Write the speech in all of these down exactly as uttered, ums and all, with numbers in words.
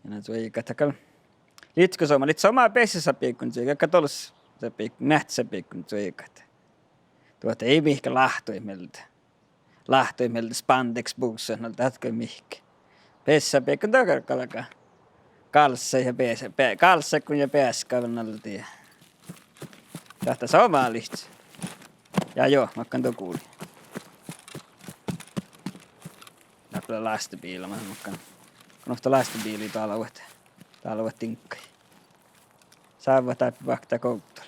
Ja na čuoigat gal, lihkus somá, lihkus somá beassasabieŋkan čuoigat, gal dolssabieŋkan, meahccasabieŋkan čuoigat. Duohta ii mihkke láhttuid mielde. Láhttuid mielde spandex-buksat, na dat gal mihkke. Beassasabieŋkan dakkár galgá. Gálssaid ja beas-, be-, gálssaiguin ja beaskkaiguin na dat. Dáhttá somá lihkus. Ja jo, makkár don gulii. Dáppe lea lástebiila, ma-, makkár. Go ovtta lástebiilii doalvvat, doalvvat diŋggaid. Sávvat dáppe báhkit govddal.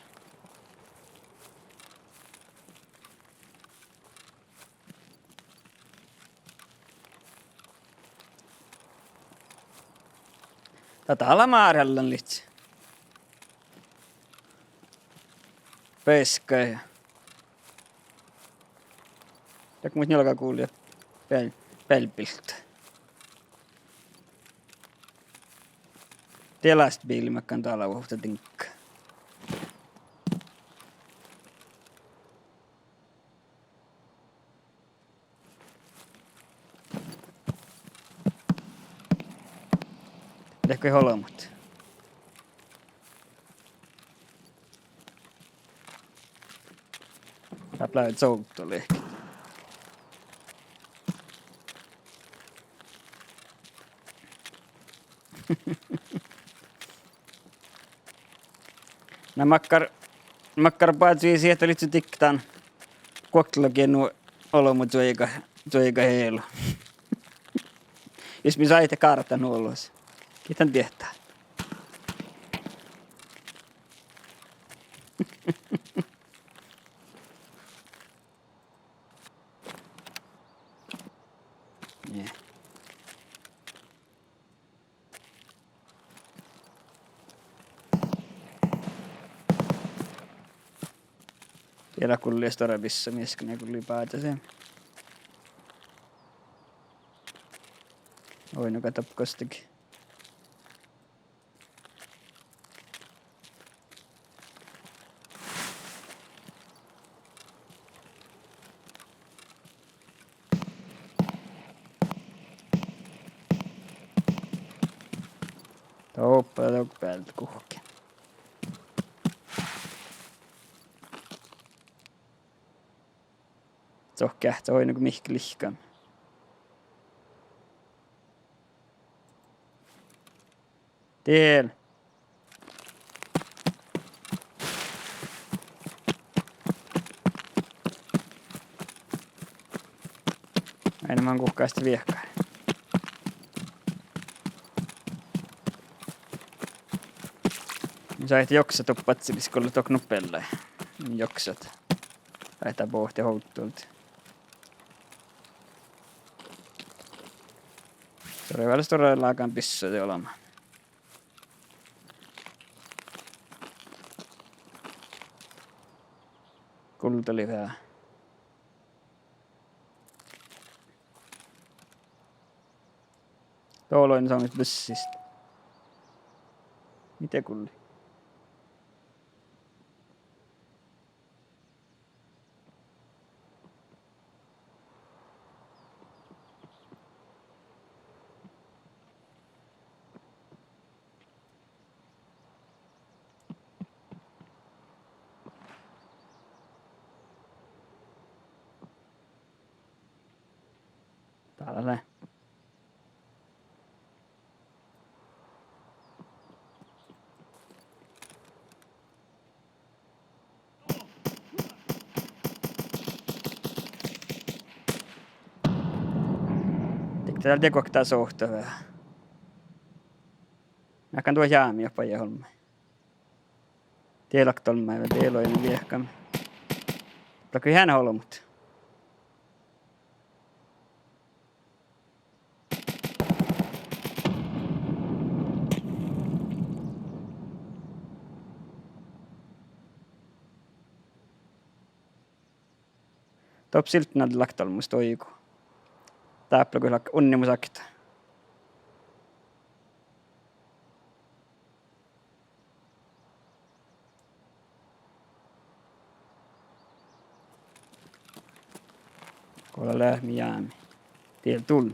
Dat dá leat Márhallan lihkus. Beaskka. Dego mun njuolga gulii beal-, bealbbilt. Die lástebiila makkár doalvvat ovtta diŋgga. Dego olbmot. Dáppe lea sovdolehket. Na makkár, makkár bázii sihte lihkus dikten guokteloginu olbmo čuoiga, čuoiga ealu. Jus mii sáhttit gártat nu olos. Gitta diehtá. Nie. Diela gulli stuorra bissamieskan, ja gulli báđaseami. Oaidno gal doppe gostege. Doppe, doppe bealde guhkkin. Sohkkeha, oaidno go mihkke lihkame. Diel. Ai, na man guhkás viehkat. Mun sáhtán joksat doppe badjelis go leat dohko nuppe eallái. Joksat. Sáhtán bohtet ovddal. Stuorra vel, stuorra lágan bissat olbmot. Guldalii veahá. Dohko lea somá bussista. Mii gulli? Dál lea. Dikte dál dieid guokte sohte veahá. Máhkán duo jámi oba ja olmmái. Die lea okta olmmái, die lea nu viehkame. Doppe lea hean olbmot. Doppe siltnalde lea okta olmmoš doigu. Dáppe lea gal unnimus okta. Go lea leat mii jámi. Die dul.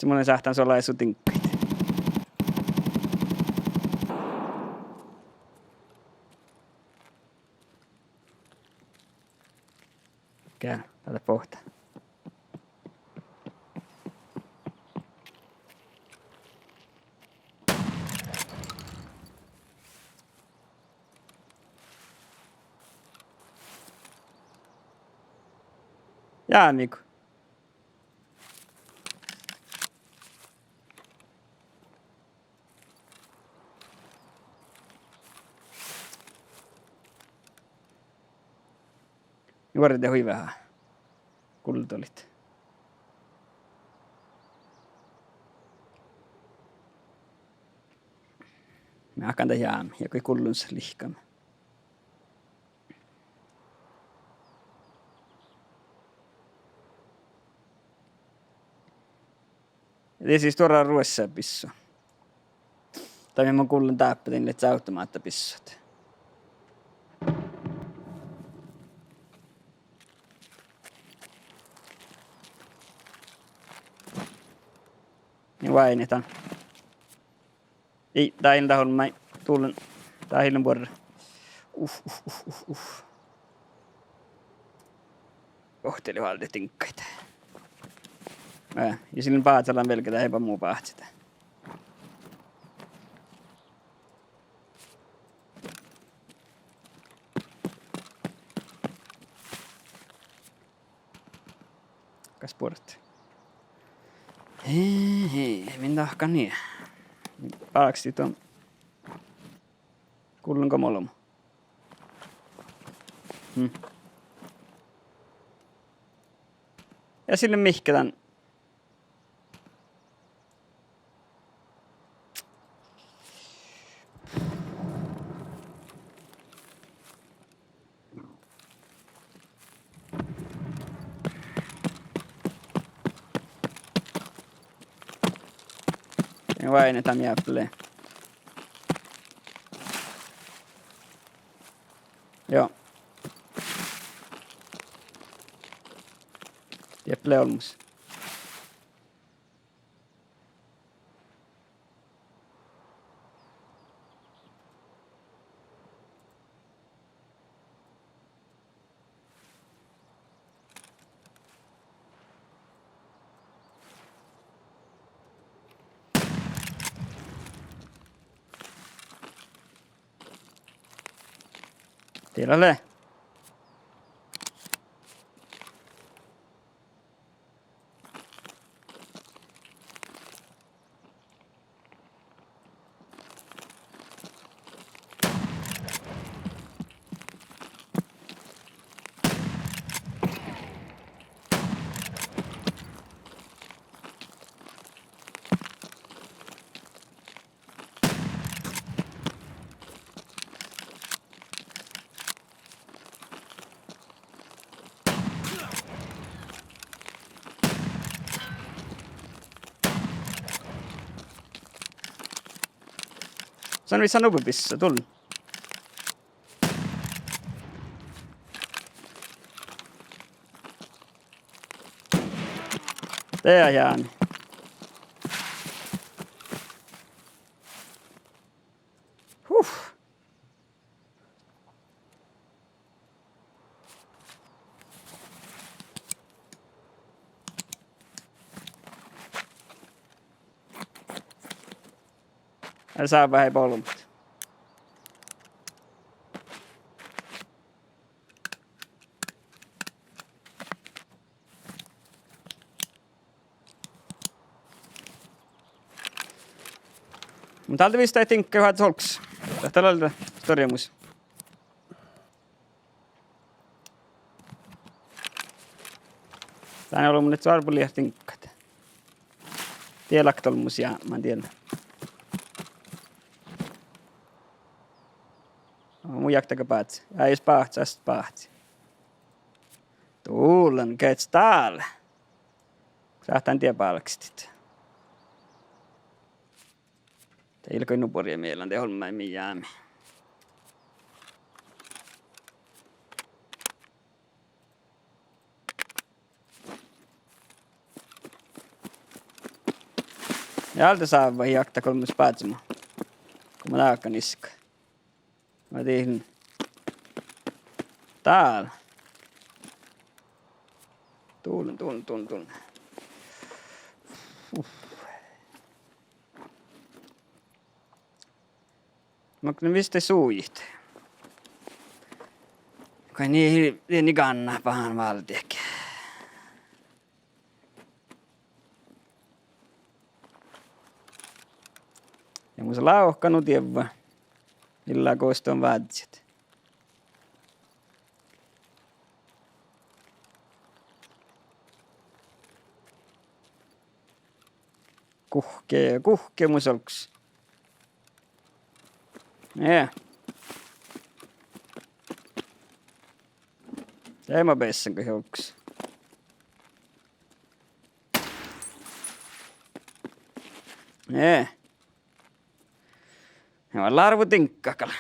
Mun lean sáhtán su lea su diŋggaid. Geat, dat lea bohte. Jámego. Juorre de hui veahá guldolit. Mii áhkán dat jámme ja goit gullon lihkame. Ja de sis stuorra ruossabissot. Dat mii mun gullen dáppe, dainna leat automáhttabisso. Ja váinni dan. Ii, dá in dat olmmái. Dullen. Dát ii lean buorre. Uf, uf, uf, uf, uf. Bohte lea váldit diŋggaid. Eh, ja sil lean báhcálan velge, dat eai ba mu báhcit. Kas buorret? Hii, hii, min dahkan nie. Bálkestit don. Gullen go olbmot. Hm. Ja sil lean mihkke dan. Váinni dan jápele. Joo. Jápele olmmoš. Diet lea. Son vissa nubbi bissá, dullen. De jáni. Huh. Ja sábáhii bolbmot. Mun dál de visot diŋggaid oažžut olggos. Dat dal lea stuorra mus. Dán olbmot leat várra diŋggat. Die láhkai olbmos jápmán dieinna. Mun jáhkán dakkár báhci. Ja jus báhci, ast báhci. Dullen, gets dál. Sáhtán die bálkestit. Dá ii leat nu buorre mielas, de olmmái mii jámme. Ja aldre sávva ii okta golmmoš bázema. Go mun dákkan iska. Mun dihten dál. Dullen, dullen, dullen, dullen. Uf. Makkár visot suidit? Go nie, nie gánná bahán váldit. Ja mus lávka nu dievva. Illa gos don vázziid. Guhkke, guhkke mus olggos. Nie. Seamma bessen go olggos. Nie. Ja lárvu diŋggat gal.